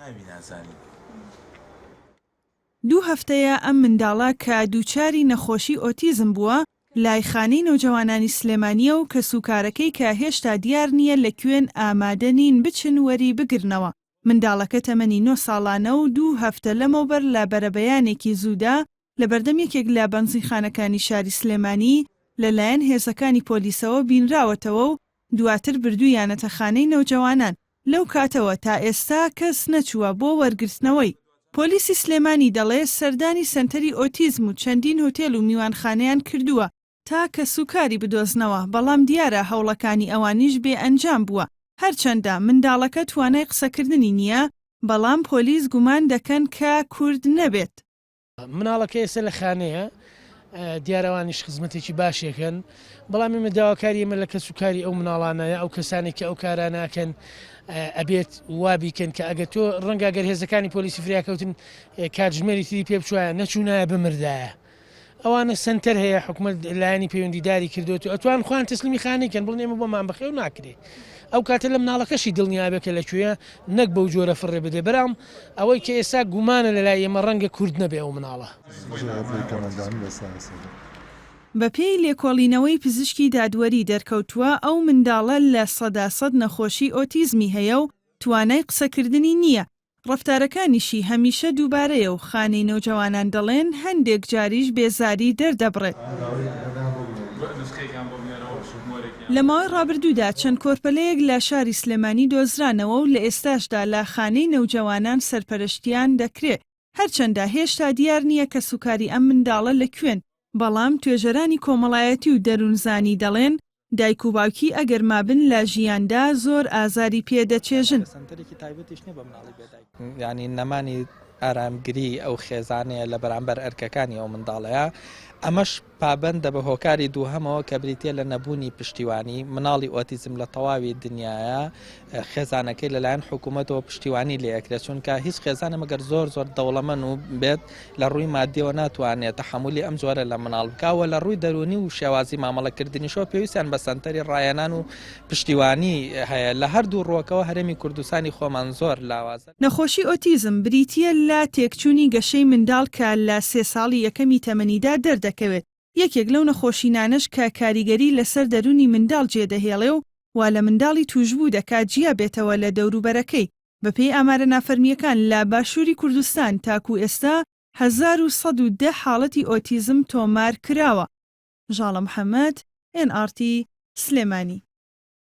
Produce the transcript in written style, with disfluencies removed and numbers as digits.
ناوی نازانین. دوو هەفتەیە ئەم منداڵە کە دووچاری نەخۆشی ئۆتیزم بووە لای خانەی نەوجەوانانی سلێمانییە و کەسوکارەکەی کە هێشتا دیار نییە لە کوێن ئامادە نین بچن وەری بگرنەوە. منداڵەکە تەمەنی نۆ ساڵانە و دوو هەفتە لەمەوبەر لە بەرەبەیانێکی زوودا لەبەردەم یەکێک لە بەنزینخانەکانی شاری سلێمانی لەلایەن هێزەکانی پۆلیسەوە بینراوەتەوە و دواتر بردوویانەتە خانەی نەوجەوانان، لەو کاتەوە تا ئێستا کەس نەچووە بۆ وەرگرتنەوەی. پۆلیسی سلێمانی دەڵێ سەردانی سەنتەری ئۆتیزم و چەندین هۆتێل و میوانخانەیان کردووە تا کەسوکاری بدۆزنەوە، بەڵام دیارە هەوڵەکانی ئەوانیش بێ ئەنجام بووە، هەرچەندە منداڵەکە توانای قسەکردنی نییە، بەڵام پۆلیس گومان دەکەن کە کورد نەبێت. مناڵەکە ئێستا لە خانەیە، دیارە ئەوانیش خزمەتێکی باشی ئەکەن، بەڵام ئێمە داواکاری ئێمە لە کەسوکاری ئەو مناڵانە یا ئەو کەسانێک کە ئەو کارانە ئەکەن ئەبێت وا بیکەن کە ئەگەر تۆ ڕەنگە گەر هێزەکانی پۆلیسی فریاکەوتن کاتژمێری تری پێ بچوایە نەچوونایە بمردایە. ئەوانە سەنتەر هەیە حکومەت لایەنی پەیوەندیداری کردوێت و ئەتوان خۆیان تەسلیمی خانەی کەن بڵێن ئێمە بۆمان بەخێو ناکرێ ئەو کاتە لە مناڵەکەشی دڵنیابێ کە لە کوێیە نەک بەو جۆرە فڕێ بدێ بەرام ئەوەی کە ئێستا گومانە لە لای ئێمە ڕەنگە کورد نەبێ ئەو مناڵە. بەپێی لێکۆڵینەوەی پزیشکی دادوەری دەرکەوتووە ئەو منداڵە 100% نەخۆشی ئۆتیزمی هەیە و توانای قسەکردنی نییە، ڕەفتارەکانیشی هەمیشە دووبارەیە و خانەی نەوجەوانان دەڵێن هەندێک جاریش بێزاری دەردەبڕێت. لە ماوەی ڕابردوودا چەند کۆرپەلەیەک لە شاری سلێمانی دۆزرانەوە و لە ئێستاشدا لە خانەی نەوجەوانان سەرپەرشتیان دەکرێ، هەرچەندە هێشتا دیار نییە کەسوکاری ئەم منداڵە لە کوێن، بەڵام توێژەرانی کۆمەڵایەتی و دەروونزانی دەڵێن دایک و باوکی ئەگەر مابن لە ژیاندا زۆر ئازاری پێ دەچێژن. یانی نەمانی ئارامگری ئەو خێزانەیە لە بەرامبەر ئەرکەکانی ئەو منداڵەیە، ئەمەش پابەندە بە هۆکاری دووهەمەوە کە بریتییە لە نەبوونی پشتیوانی، مناڵی ئۆتیزم لە تەواوی دنیایا خێزانەکەی لەلایەن حکوومەتەوە پشتیوانی لێ ئەکرێت، چونکە هیچ خێزانێک مەگەر زۆر زۆر دەوڵەمەند و بێت لە ڕووی مادیەوە ناتوانێت تەحەمولی ئەم جۆرە لە مناڵ بکا و لە ڕووی دەروونی و شێوازی مامەڵەکردنیشەوە پێویستیان بە سەنتەری ڕاهێنان و پشتیوانی هەیە لە هەردوو ڕووەکەوە هەرێمی کوردستانی خۆمان زۆر لاوازە. نەخۆشی ئۆتیزم بریتییە لە تێکچوونی گەشەی منداڵ کە لە سێ ساڵی یەکەمی تەمەنیدا دەردەکەوێت، یەکێک لەو نەخۆشینانەش کە کاریگەری لەسەر دەروونی منداڵ جێدەهێڵێ و وا لە منداڵی تووشبوو دەکات جیا بێتەوە لە دەوروبەرەکەی، بەپێی ئامارە نافەرمییەکان لە باشووری کوردستان تاکوو ئێستا 1110 حاڵەتی ئۆتیزم تۆمار کراوە. ژاڵە محەمەد، ئێن ئاڕ تی، سلێمانی.